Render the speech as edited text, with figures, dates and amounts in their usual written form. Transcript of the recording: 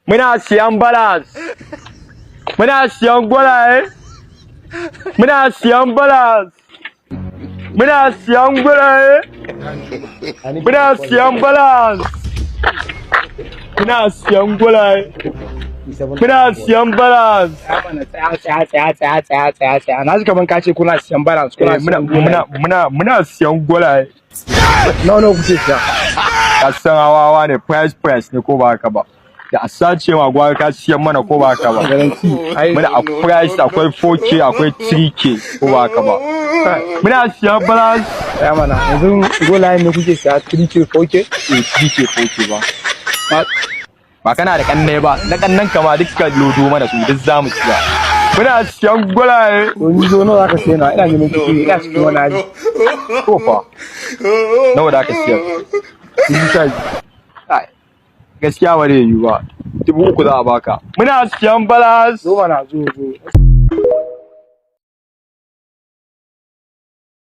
Muna siyan balance. Muna siyan gwalaye. Muna siyan balance. Muna siyan gwalaye. Muna siyan balance. Muna siyan gwalaye. Muna siyan balance. Tsaya, tsaya, tsaya, tsaya, tsaya, tsaya, tsaya. Na ji kaman ka ce kuna siyan balance, kuna Eh, muna siyan muna muna muna siyan gwalaye. Nawa nawa kuke siya? Ka san hawawa ne, price price ne, ko ba haka ba? Da a sace ma, gwara ka siyan mana, ko ba haka ba? Guarantee ai. Muna a price, akwai 4K, akwai 3K, ko ba haka ba? Muna siyan balance. Tsaya mana, yanzu golayen ne kuke siya 3K, 4K? Eh, 3K, 4K ba. Ba kana da kanne ba? Na kannan kama dukkan lodo mana su, duk zamu siya. Muna siyan gwalaye. To ni zo, nawa zaka siya? Na ina neman kuɗi ne, ina cikin wani hali. To fa, nawa da aka siyar? 12,000. Kai, gaskiya ba zai yiwu ba. 3,000 za a baka. Muna siyan balance. Zo mana, zo, zo.